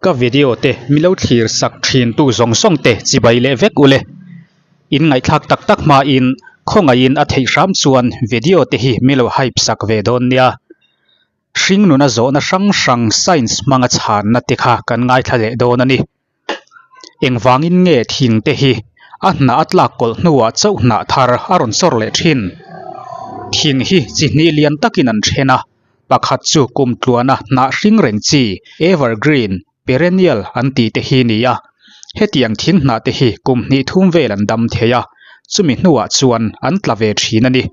Ka video te mi lo thlir sak thin tu zawng zawng te chibai leh vek ule. In ngaihthlak tak tak hmain khawngaihin a theih hram chuan video te hi mi lo hype sak ve dawn nia. Hringnuna zawhna hrang hrang science hmanga chhanna te kha kan ngaithla leh dawn a ni. Engvangin nge thing te hi a hnah a tlak kawlh hnuah chauh hnah thar a rawn sawr leh thin? Thing hi chi hnih lian takin an then a, pakhat chu kum tluana hnah hring reng chi, evergreen, perennial an tih te hi ni a. Hetiang thing hnah te hi kum hnih thum vel an dam thei a, chumi hnuah chuan an tla ve thin a ni.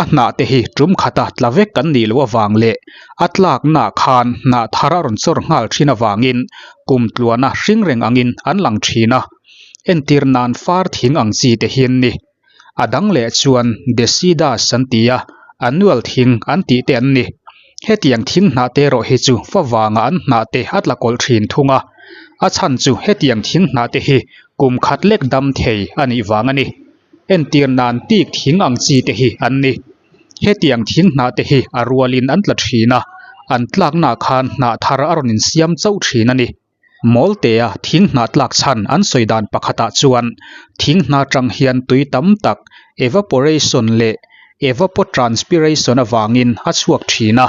A hnah te hi tum khata tla vek kan nih loh avang leh a tlaknaah khan hnah thar a rawn chawr nghal thin avangin kum tluana hring reng angin an lang thin a, entir nan far thing ang chi te hi an ni. A dang leh chuan Deciduous an ti a, annual thing an tih te an ni. Hetiang thing hnah te erawh hi chu fa vanga an hnah te a tla kawlh thin thung a, a chhan chu hetiang thing hnah te hi kum khat lek dam thei a nih vang a ni. Entir nan tik thing ang chi te hi an ni. Hetiang thing hnah te hi a rualin an tla thin a, an tlaknaah khan hnah thar a rawn insiam chauh thin a ni. Mawltea thing hnah tlak chhan an sawi dan pakhatah chuan thing hna tang hian tui tam tak evaporation leh evapotranspiration avangin a chhuak thin a.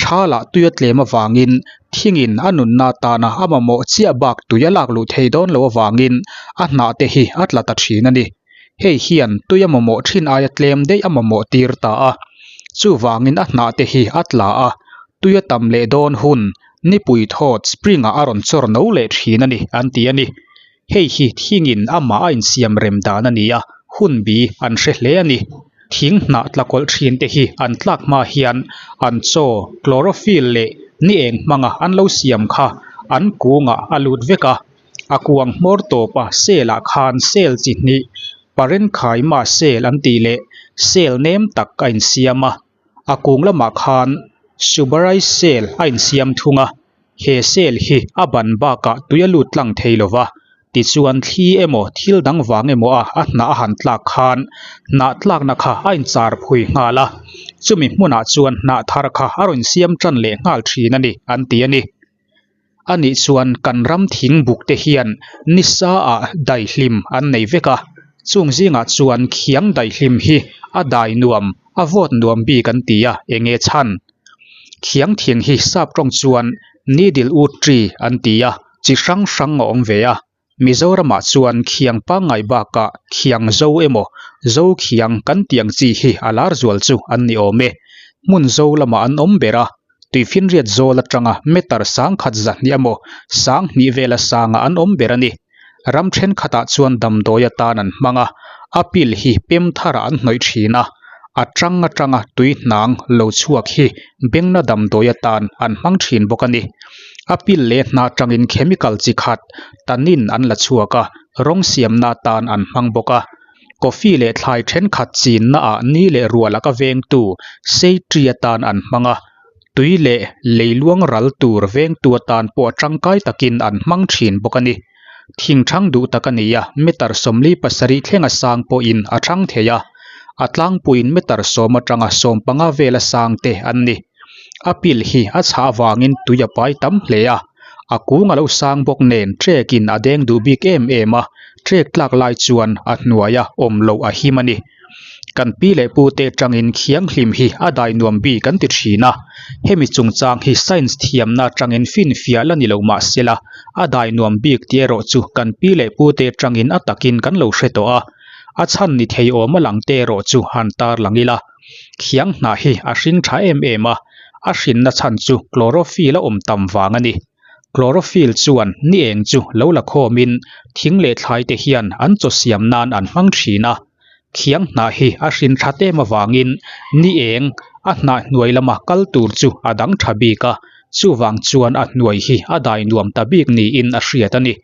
Tha lah tui a tlem avangin thingin a nunna atana a mamawh chiah bak tui a lak luh thei dawn lo avangin a hnah te hi a tla ta thin a ni. Hei hian tui a mamawh thin aia tlem daih a mamawh tir ta a. Chuvangin a hnah te hi a tla a, tui a tam leh dawn hun nipui thawt spring ah a rawn chawr no leh thin a ni an ti a ni. Hei hi thingin amah a insiam rem dan a ni a, hun bi an hre hle a ni. Thing hnah tla kawlh thin te hi an tlak hma hian an chaw, chlorophyll leh ni eng hmanga an lo siam kha an kungah a lut vek a. A kuang hmawr tawpa cell ah khan cell chi hnih, parenchyma cell an tih leh cell nem tak a insiam a. A kung lamah khan suberized cell a insiam thung a, he cell hi a ban bakah tui a lut tlang thei lo va, tichuan thli emaw thil dang vang emaw a a hnah a han tlak khan hnah tlakna kha a inchar phui nghal a, chumi hmunah chuan hnah thar kha a rawn siam tan leh nghal thin a ni an ti a ni. A nih chuan kan ram thing buk te hian nisa ah daihlim an nei vek a, chung zingah chuan khiang daihlim hi a dai nuam, a vawt nuam bik an ti a, eng nge chhan? Khiang thing hi sap tawng chuan needle wood tree an ti a, chi hrang hrang a awm ve a, Mizoramah chuan khiang pangngai bakah khiang zo emaw zo khiang kan tih ang chi hi a lar zual chu an ni awm e. Hmun zo lamah an awm ber a, tuifinriat zawl atanga meter sangkhat zahnih emaw sanghnih vela sangah an awm ber a ni. Ram thenkhatah chuan damdawi atan an hmang a, a pil hi pem tharah an hnawih thin a, a tang atanga tui hnang lo chhuak hi bengna damdawi atan an hmang thin bawk a ni. A pil leh hna tangin chemical chi khat tannin an la chhuak a, rawng siamna atan an hmang bawk a. Coffee leh thlai thenkhat chinna ah ni leh ruah laka vengtu shade tree atan an hmang a, tui leh leiluang ral tur vengtu atan pawh tangkai takin an hmang thin bawk a ni. Thing thang duh tak a ni a, meter 47 thlenga sang pawhin a thang thei a, a tlangpuiin meter sawm atanga 15 vela sang te an ni. A pil hi a chhah avangin tui a pai tam hle a, a kung a lo sang bawk nen trekin a deng duh bik em em a, trek tlak lai chuan a hnuaia awm loh a him a ni. Kan pi leh pu te atangin khianghlim hi a dai nuam bik an ti thin a, hemi chungchang hi science thiamna atangin finfiah la ni lo mah sela, a dai nuam bik tih erawh chu kan pi leh pu te atangin a takin kan lo hre tawh a, a chhan ni thei awm a lang te erawh chu han tar lang ila. Khiang hnah hi a hring tha em em a, a hrinna chhan chu chlorophyll a awm tam vang a ni. Chlorophyll chuan ni eng chu lo la khawmin thing leh thlai te hian an chaw siam nan an hmang thin a. Khiang hnah hi a hrin that em avangin ni eng a hnah hnuai lama kal tur chu a dang tha bik a, chuvang chuan a hnuai hi a dai nuam ta bik niin a hriat a ni.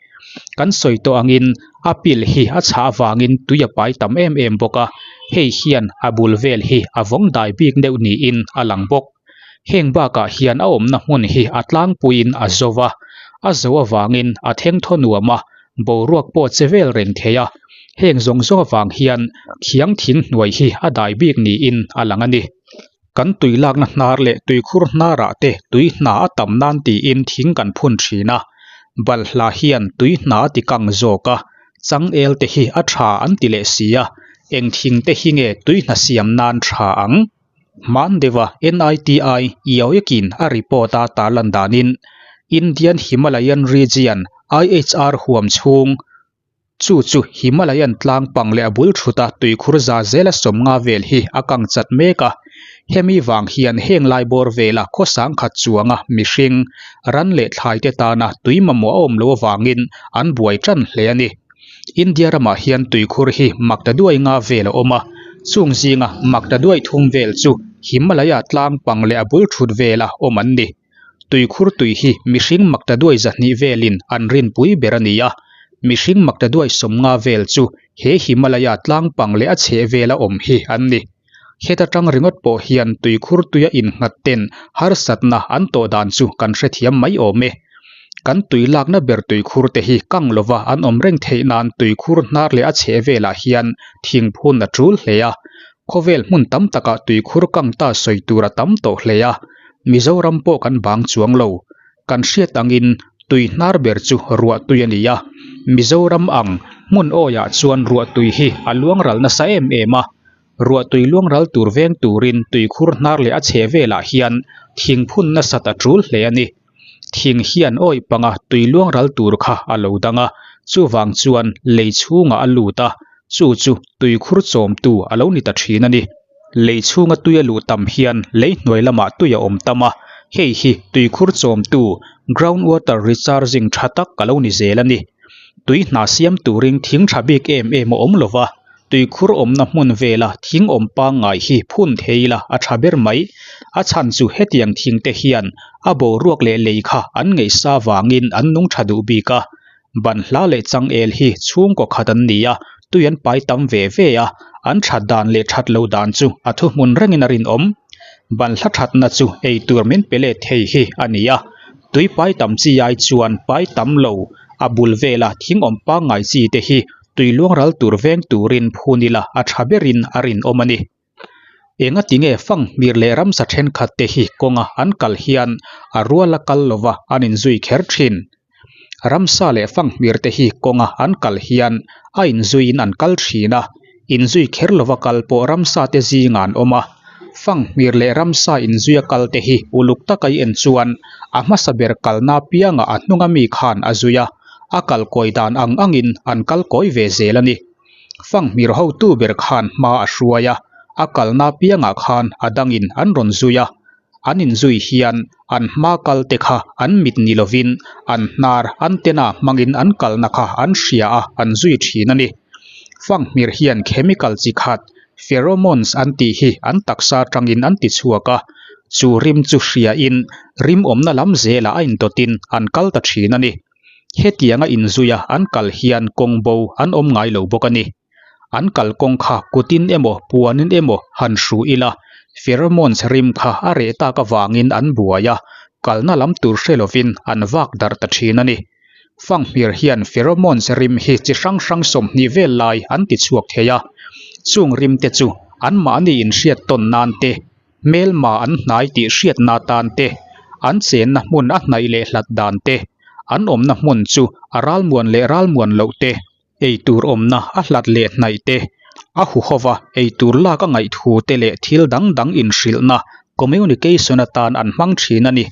Kan sawi tawh angin a pil hi a chhah avangin tui a pai tam em em bawk a, hei hian a bul vel hi a vawng dai bik deuh niin a lang bawk. Heng bakah hian a awmna hmun hi a tlangpuiin a zo va, a zo avangin a theng thaw nuam a, boruak pawh che vel reng thei a, heng zawng zawng avang hian thiang thing hnuai hi a dai bik niin a lang a ni. Kan tui lakna hnar leh tuikhur hnarah te tui hna a tam nan tiin thing kan phun thin a. Balhla hian tui hna a ti kang zawk a, changel te hi a tha an ti leh si a, eng thing te hi nge tui hna siam nan tha ang? Hman deuha NITI Ioekin a report a tarlan danin Indian Himalayan Region, IHR, huam chhung Chu chu Himalayan tlang pang leh a bul thuta tuikhur za zela sawmnga vel hi a kang chat mek a. Hemi vang hian heng lai bawr vela khaw sangkhat chuanga mihring, ran leh thlaite tana tui mamawh a awm loh avangin an buai tan hle a ni. India ramah hian tuikhur hi makta duai nga vel a awm a, chung zinga makta duai thum vel chu Himalaya tlang pang leh a bul thut vela awm an ni. Tuikhur tui hi mihring makta duai zahnih velin an rinpui ber a ni a, mihring makta duai sawmnga vel chu he Himalaya tlang pang leh a chheh vela awm hi an ni. Heta tang ringawt pawh hian tuikhur tuia innghat ten harsatna an tawh dan chu kan hrethiam mai awm e. Kan tui lakna ber tuikhur te hi kang lova an awm reng theih nan tuikhur hnar leh a chheh velah hian thingphun a tul hle a. Khawvel hmun tam takah tuikhur kang ta sawi tur a tam tawh hle a, Mizoram pawh kan bang chuang lo. Kan hriat angin tui hnar ber chu ruah tui a ni a, Mizoram ang hmun awiah chuan ruah tui hi a luang ral nasa em em a. Ruah tui luang ral tur veng turin tuikhur hnar leh a chhe velah hian thingphun nasat a tul hle a ni. Thing hian awih panga tui luang ral tur kha a lo dang a, chuvang chuan lei chhungah a lut a, chu chu tuikhur chawmtu a lo ni ta thin a ni. Lei chhunga tui a luh tam hian lei hnuai lamah tui a awm tam a, hei hi tuikhur chawmtu, ground water recharging, tha tak a lo ni zel a ni. Tui hna siam turin thing tha bik em em a awm lo va, Tuikhur awmna hmun vela thing awm pangngai hi phun thei ila a tha ber mai. A chhan chu hetiang thing te hian a boruak leh lei kha an ngaihsa vangin an nung tha duh bik a. Banhla leh changel hi chhungkaw khat an ni a, tui an pai tam ve ve a, an that dan leh that lo dan chu a thuhmun rengin a rinawm. Banhla thatna chu ei tur min pe let thei hi a ni a, tui pai tam chi ai chuan pai tam lo a bul vela thing awm pangngai chi te hi Tui luang ral tur veng turin phun ila a tha berin a rinawm a ni. Enga tinge fanghmir leh ramsa thenkhat te hi kawnga an kal hian a ruala kal lova an inzui kher thin. Ramsa leh fanghmir te hi kawnga an kal hian a inzuiin an kal thin a, inzui kher lova kal pawh ramsa te zingah an awm a. Fanghmir leh ramsa inzuia kal te hi uluk taka i en chuan a hmasa ber kalna apiangah a hnunga mi khan a zui a. A kal kawi dan ang angin an kal kawi ve zel a ni. Fanghmir hotu ber khan hma a hruai a, a kalna piangah khan a dangin an rawn zui a. An inzui hian an hma kal te kha an mit ni lovin an hnar antenna hmangin an kalna kha an hria a, an zui thin a ni. Fanghmir hian chemical chi khat pheromones an tih hi an taksa atangin an ti chhuak a, chu rim chu hriain rim awmna lam zelah a indawtin an kal ta thin a ni. Hetianga inzuia an kal hian kawng bo an awm ngai lo bawk a ni. An kal kawng kha kutin emaw puanin emaw han hru ila pheromones rim kha a reh tak avangin an buai a, kalna lam tur hre lovin an vak darh ta thin a ni. Fanghmir hian pheromones rim hi chi hrang hrang 20 vel lai an ti chhuak thei a, chung rim te chu anmahni inhriat tawn nan te, hmelma an hnai tih hriatna tan te, an chenna hmun a hnaih leh hlat dan te, an awmna hmun chu a ralmuan leh ralmuan loh te, eitur awmna a hlat leh hnaih te, a huhova eitur lak a ngaih thu te leh thil dang dang inhrilhna, communication, atan an hmang thin a ni.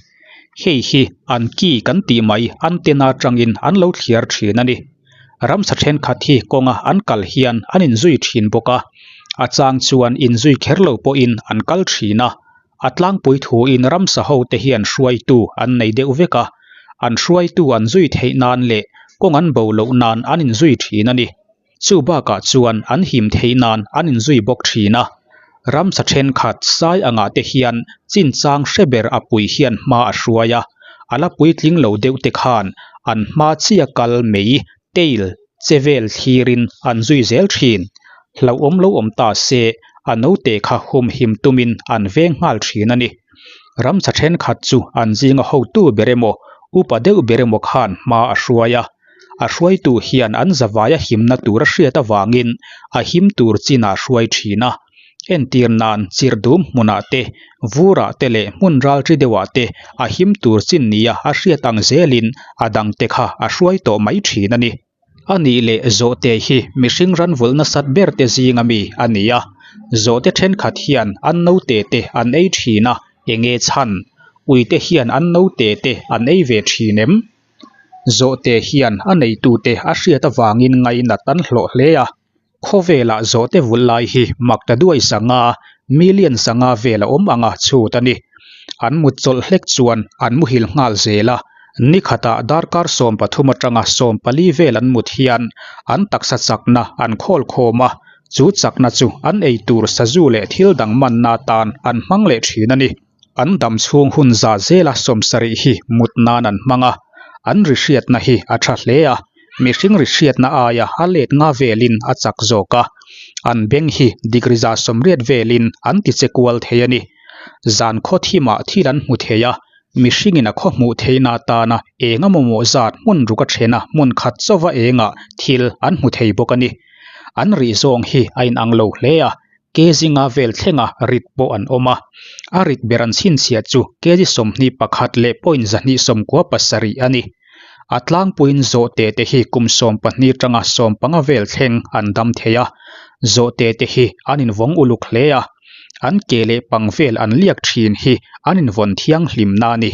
Hei hi an ki kan tih mai antenna atangin an lo thliar thin a ni. Ramsa thenkhat hi kawnga an kal hian an inzui thin bawk a, a chang chuan inzui kher lo pawhin an kal thin a. A tlangpui thuin ramsa hote hian hruaitu an nei deuh vek a, an hruaitu an zui theih nan leh kawng an bo loh nan an inzui thin a ni. Chu bakah chuan an him theih nan an inzui bawk thin a. Ramsa thenkhat sai angah te hian chinchang hre ber a pui hian hma a hruai a, a la puitling lo deuh te khan an hma chia kal mei, tail, che vel thlirin an zui zel thin. Hlauhawm lo awm ta se a naute kha humhim tumin an veng nghal thin a ni. Ramsa thenkhat chu an zinga hotu ber emaw, upa deuh ber emaw khan hma a hruai a. A hruaitu hian an zavaia himna tur a hriat avangin a him tur chinah hruai thin a. Entir nan chirhdum hmunah te, vurah te leh hmun ralṭi deuhah te a him tur chin nia a hriat ang zelin a dangte kha a hruai tawh mai thin a ni. A nih leh zawhte hi mihring ran vulh nasat ber te zinga mi a ni a, zawhte thenkhat hian an naute te an ei thin a, enge chhan? Uite hian an naute te an ei ve thin em? Zawhte hian a neitute a hriat avangin ngainat an hlawh hle a, khawvelah zawhte vulh lai hi mak ta duai 500, million 500 vel a awm anga chhut a ni. An mut chawlh hlek chuan an muhil nghal zel a, nikhatah darkar 13 atanga 14 vel an mut hian an taksa chakna an khawl khawm a, chu chakna chu an ei tur sazu leh thil dang manna atan an hmang leh thin a ni. An dam chhung hun za zela 70 hi mut nan an hmang a, an ri hriatna hi a tha hle a, mihring ri hriatna aia a let nga velin a chak zawk a, an beng hi degree 80 velin an ti che kual thei a ni. Zan khaw thimah thil an hmu thei a, mihringin a khaw hmuh theihna atana eng a mamawh zat hmun ruk a then a hmun khat chauva engah thil an hmu thei bawk a ni. An rih zawng hi a inang lo hle a, kg nga vel thlenga rit pawh an awm a, a rit ber an chhinchhiah chu kg 21 leh point 297 a ni. A tlangpuiin zawhte te hi kum 12 tanga 15 vel thleng an dam thei a, zawhte te hi an invawng uluk hle a, an ke leh pang vel an liak thin hi an invawn thianghlimna a ni.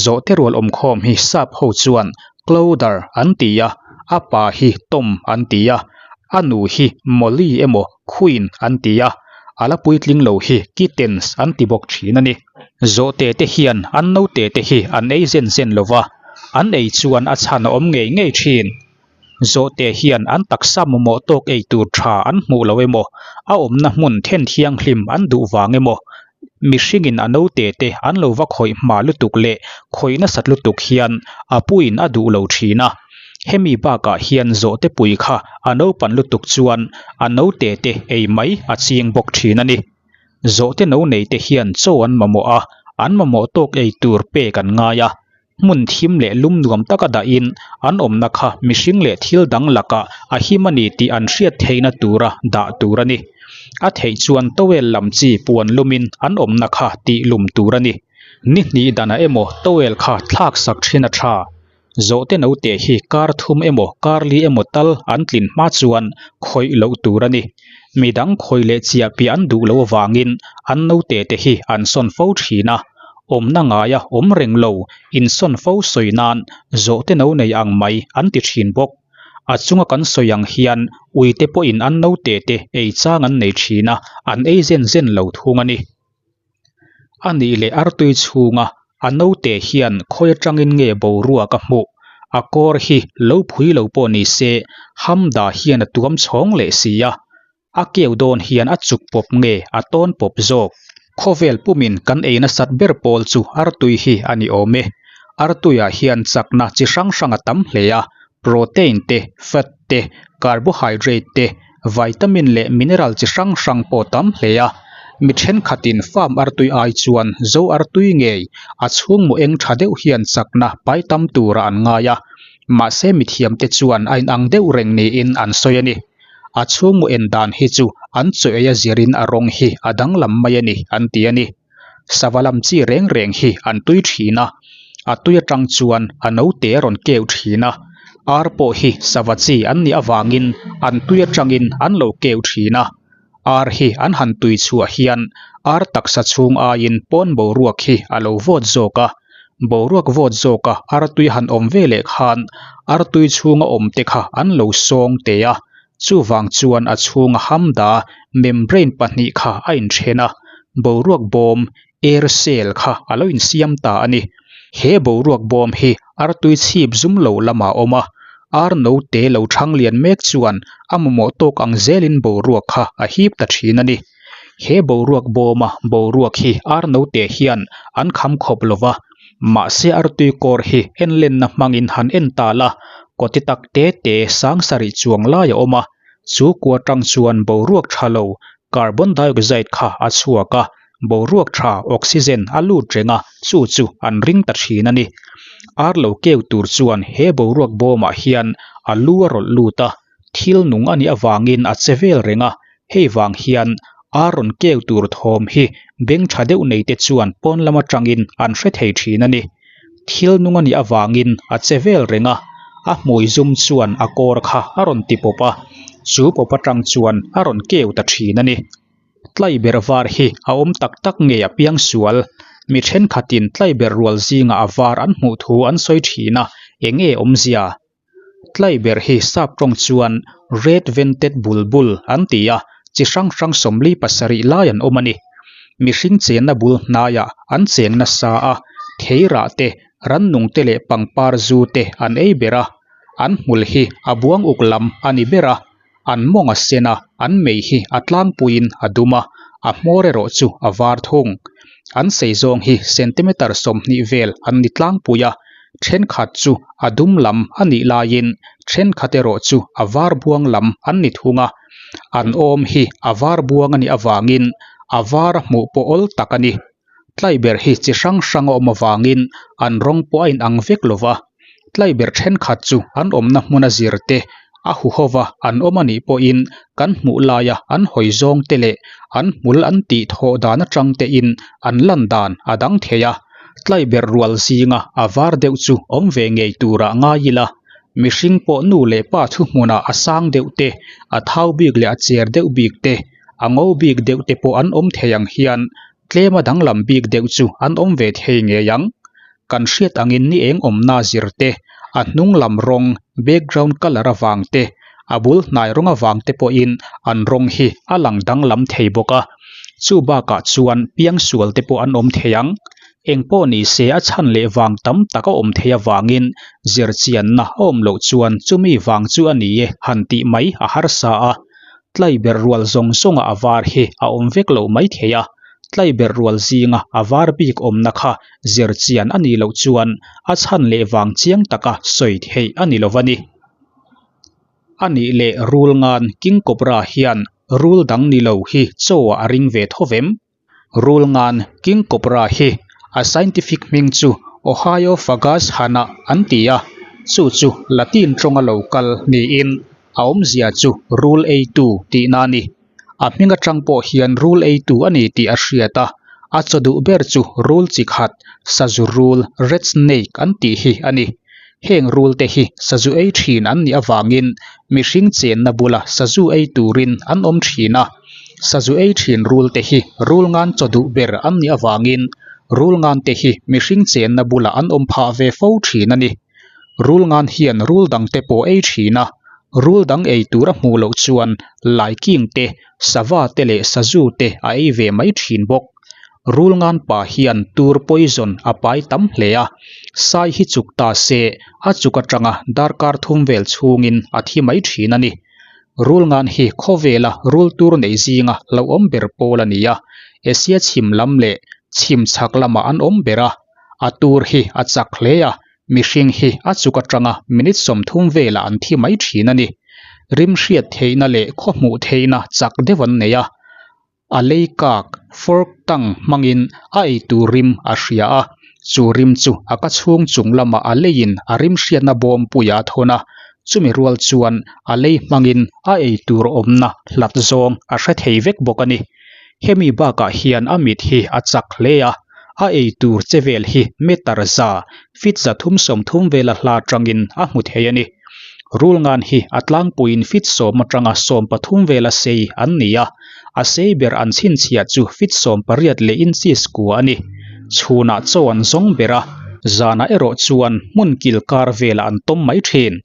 Zawhte rual awmkhawm hi sap ho chuan Clowder an ti a, a pa hi Tom an ti a, a nu hi Molly emaw Queen an ti a, a la puitling lo hi Kittens an ti bawk thin a ni. Zawhte te hian an naute te hi an ei zen zen lo va, an ei chuan a chhan a awm ngei ngei thin. Zawhte hian an taksa mamawh tawk ei tur tha an hmuh lo emaw, a awmna hmun then thianghlim an duh vang emaw, mihringin a naute te an lo va khawih hma lutuk leh khawih nasat lutuk hian a puiin a duh lo thin a. Hemi bakah hian zawhte pui kha a naupan lutuk chuan a naute te ei mai a ching bawk thin a ni. Zawhte no nei te hian chaw an mamawh a, an mamawh tawk ei tur pek an ngai a. Hmun thim leh lum nuam taka dahin an awmna kha mihring leh thil dang lakah a him a ni tih an hriat theihna tura dah tur a ni. A theih chuan towel lam chi puan lumin an awmna kha tih lum tur a ni. Ni hnih danah emaw towel kha thlak sak thin a tha. Zawhte naute hi kar thum emaw kar li emaw tal an tlin hma chuan khawih loh tur a ni. Midang khawih leh chiah piah an duh loh avangin an naute te hi an sawn fo thin a. Awmna ngaia awm reng lo insawn fo sawi nan zawhte no nei ang mai an ti thin bawk. A chunga kan sawi ang hian uite pawhin an naute te ei chang an nei thin a, an ei zen zen lo thung a ni. A nih leh artui chhunga a naute hian khawi atangin nge boruak a hmuh? A kawr hi lo phui lo pawh ni se Hamda hian a tuam chhawng leh si a, a keu dawn hian a chuk pawp nge a tawn pawp zawk? Khawvel pumin kan ei nasat ber pawl chu artui hi a ni awm e. Artuiah hian chakna chi hrang hrang a tam hle a, protein te, fat te, carbohydrate te, vitamin leh mineral chi hrang hrang pawh tam hle a. Mi thenkhatin farm artui ai chuan zo artui ngei a chhungmaw eng tha deuh hian chakna pai tam turah an ngai a, mahse mithiamte chuan a inang deuh reng niin an sawi a ni. A chhungmaw en dan hi chu an chaw ei a zirin a rawng hi a danglam mai a ni an ti a ni. Sava lam chi reng reng hi an tui thin a, a tui atang chuan a naute a rawn keu thin a, ar pawh hi sava chi an nih avangin an tui atangin an lo keu thin a, ar hi an han tui chhuah hian ar taksa chhung aiin pawn boruak hi a lo vawt zawk a, boruak vawt zawka ar tui han awm ve leh khan ar tui chhunga awm te kha an lo sawng teh a, Chuvang chuan a chhunga hamda membrane pahnih kha a inthen a, boruak bawm, air cell, kha a lo insiam ta a ni. He boruak bawm hi artui chhip zum lo lamah a awm a, ar note lo thang lian mek chuan a mamawh tawk ang zelin boruak kha a hip ta thin a ni. He boruak bawma boruak hi ar note hian an kham khawp lo va, Mahse artui kawr hi enlenna hmangin han en ta la, kawti tak te te sang sarih chuang lai a awm a, chu kua tang chuan boruak tha lo carbon dioxide kha a chhuak a, boruak tha oxygen a lut reng a, chu chu an ring ta thin a ni. Ar lo keu tur chuan he boruak bawmah hian a lu a rawlh lut a, thil nung a nih avangin a che vel reng a, hei vang hian Ar rawn keu tur thawm hi beng tha deuh nei te chuan pawn lam atangin an hre thei thin a ni. Thil nung a nih avangin a che vel reng a, a hmui zum chuan a kawr kha a rawn ti pawp a, chu pawp atang chuan a rawn keu ta thin a ni. Tlaiberh var hi a awm tak tak nge a piang sual? Mi thenkhatin tlaiberh rual zingah a var an hmuh thu an sawi thin a, enge awmzia? Tlaiberh hi sap tawng chuan Red Vented Bulbul an ti a, chi hrang hrang 47 lai an awm a ni. Mihring chenna bul hnaiah an cheng nasa a, theirah te, rannung te leh pangpar zu te an ei ber a. An hmul hi a buang uk lam a ni ber a, an mawng a sen a, an mei hi a tlangpuiin a dum a, a hmawr erawh chu a var thung. An sei zawng hi centimeter 20 vel an ni tlangpui a, thenkhat chu a dum lam a nih laiin thenkhat erawh chu a var buang lam an ni thung a, an awm hi a var buang a nih avangin a var a hmuh pawh awl tak a ni. Tlaiberh hi chi hrang hrang a awm avangin an rawng pawh a inang vek lo va, tlaiberh thenkhat chu an awmna hmuna zir te a huho va an awm a nih pawhin kan hmuh laia an hawi zawng te leh an hmul an tih thawh dan atang tein an lan dan a dang thei a, tlaiberh rual zinga a var deuh chu awm ve ngei turah ngai ila, mihring pawh nu leh pa thuhmunah a sang deuh te, a thau bik leh a cher deuh bik te, a ngo bik deuh te pawh an awm thei ang hian tlema danglam bik deuh chu an awm ve thei ngei ang. Kan hriat angin ni eng awmna zir te, a hnung lam rawng, background colour avang te, a bul hnai rawng avang te pawhin an rawng hi a lang danglam thei bawk a. Chu bakah chuan piangsual te pawh an awm thei ang. Eng pawh ni se a chhan leh vang tam tak a awm thei avangin zirchianna a awm loh chuan chumi vang chu a ni e han tih mai a harsa a. Tlaiberh rual zawng zawnga a var hi a awm vek loh mai thei a, tlaiberh rual zinga a var bik awmna kha zir chian a nih loh chuan a chhan leh vang chiang taka sawi theih a ni lo va ni. A nih leh rul ngan King Cobra hian rul dang ni lo hi chaw ah a ring ve tho vem? Rul ngan King Cobra hi a scientific hming chu Ohiophagus hana an ti a, chu chu Latin tawnga lo kal niin a awmzia chu rul eitu tihna a ni. A hming atang pawh hian rul eitu a ni tih a hriat a, a chaw duh ber chu rul chi khat, sazu rul, red snake an tih hi a ni. Heng rul te hi sazu ei thin an nih avangin mihring chenna bula sazu ei turin an awm thin a, sazu ei thin rul te hi rul ngan chaw duh ber an nih avangin rul ngan te hi mihring chenna bulah an awm phah ve fo thin a ni. Rul ngan hian rul dang te pawh ei thin a, rul dang ei tur a hmuh loh chuan laiking te, sava te leh sazu te a ei ve mai thin bawk. Rulngan pa hian tur poison a pai tam hle a, sai hi chuk ta se a chuk atanga darkar thum vel chhungin a thi mai thin a ni. Rulngan hi khawvela rul tur nei zinga hlauhawm ber pawl a ni a, Asia chhim lam leh chhim chhak lamah an awm ber a, a tur hi a chak hle a, mihring hi a chuk atanga minute 30 velah an thi mai thin a ni. Rim hriat theihna leh khaw hmuh theihna chak deuh an nei a. A lei kak, fork tongue, hmangin a eitur rim a hria a, chu rim chu a ka chhung chung lamah a leiin a rim hriatna bawmpuia a thawn a, chumi rual chuan a lei hmangin a eitur awmna hlat zawng a hre thei vek bawk a ni. Hemi bakah hian a mit hi a chak hle a, a eitur che vel hi meter za, feet 330 vela hla atangin a hmu thei a ni. Rulngan hi a tlangpuiin feet 10 atanga 13 vela sei an ni a, a sei ber an chhinchhiah chu feet 18 leh inches kua a ni. Chhunah chaw an zawng ber a, zanah erawh chuan hmun kil kar velah an tawm mai thin.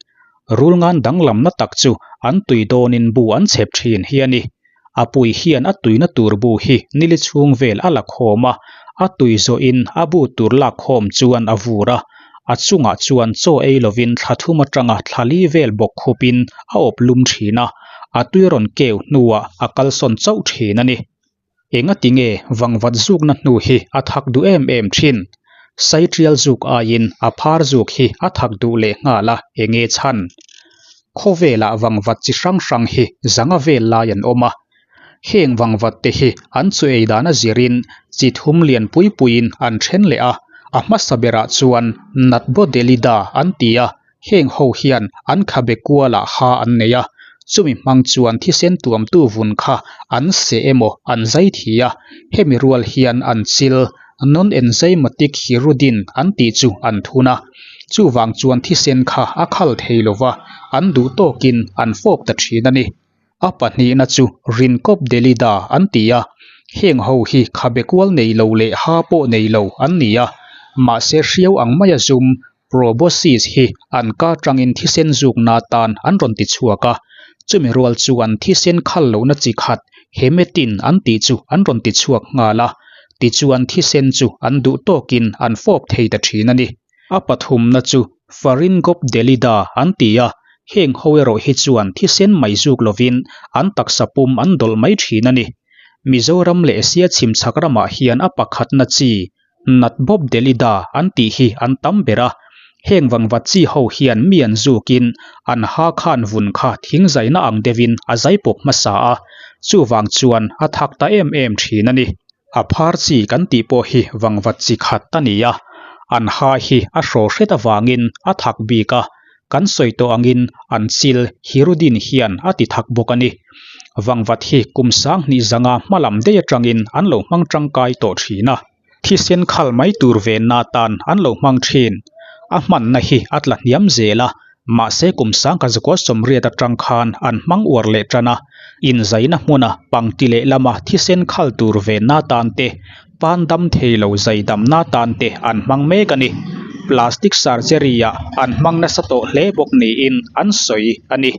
Rulngan danglamna tak chu an tui dawnin bu an chhep thin hi a ni. A pui hian a tuina tur bu hi nili chhung vel a la khawm a, a tui zawhin a bu tur lak khawm chuan a vur a, a chungah chuan chaw ei lovin thla thum atanga thla li vel bawk khupin a awp lum thin a, a tui rawn keu hnuah a kalsawn chauh thin a ni. Engati nge vangvat zukna hnu hi a thak duh em em thin? Saitrial zuk aiin a phar zuk hi a thak duh leh nghal a, enge chhan? Khawvelah vangvat chi hrang hrang hi zanga vel lai an awm a, heng vangvat te hi an chu ei dan a zirin chi thum lian pui puiin an then leh a, a hmasa berah chuan Natbodelida an ti a, heng ho hian an khabe kualah ha an nei a, Chumi hmang chuan thisen tuamtu vun kha an seh emaw an zai thi a, hemi rual hian an chil non-enzymatic hirudin an tih chu an thun a. Chuvang chuan thisen kha a khal thei lova, an duh tawkin an fawp ta thin a ni. A pahnihna chu Rhincopdelida an ti a, heng ho hi khabe kual nei lo leh ha pawh nei lo an ni a, mahse hriau ang maia zum Proboscis hi an ka tangin thisen zukna atan an rawn ti chhuak a, chumi rual chuan thisen khal lohna chi khat Hemetin an tih chu an rawn ti chhuak nghal a, tichuan thisen chu an duh tawkin an fawp thei ta thin a ni. A pathumna chu Pharyngobdelida an ti a, heng ho erawh hi chuan thisen mai zuk lovin an taksa pum an dawlh mai thin a ni. Mizoram leh Asia chhimchhak ramah hian a pakhatna chi Natbobdelida an tih hi an tam ber a, heng vangvat chi ho hian mi an zukin an ha khan vun kha thing zaina ang deuhin a zai pawp hmasa a, chuvang chuan a thak ta em em thin a ni. A phar chi kan tih pawh hi vangvat chi khat a ni a, an ha hi a hraw hret avangin a thak bik a, kan sawi tawh angin an chil hirudin hian a ti thak bawk a ni. Vangvat hi kum sanghnih zanga hma lam daih atangin an lo hmang tangkai tawh thin a, thisen khal mai tur venna atan an lo hmang thin. A hmanna hi a tla hniam zel a, mahse kum sangkhat zakua sawmriat atang khan an hmang uar leh tan a, inzaina hmuna pangti lehlama thisen khal tur venna atan te, Pan dam thei lo zai damna tan te an hmang mek a ni. Plastic surgery ah an hmang nasa tawh hle bawk niin an sawi a ni.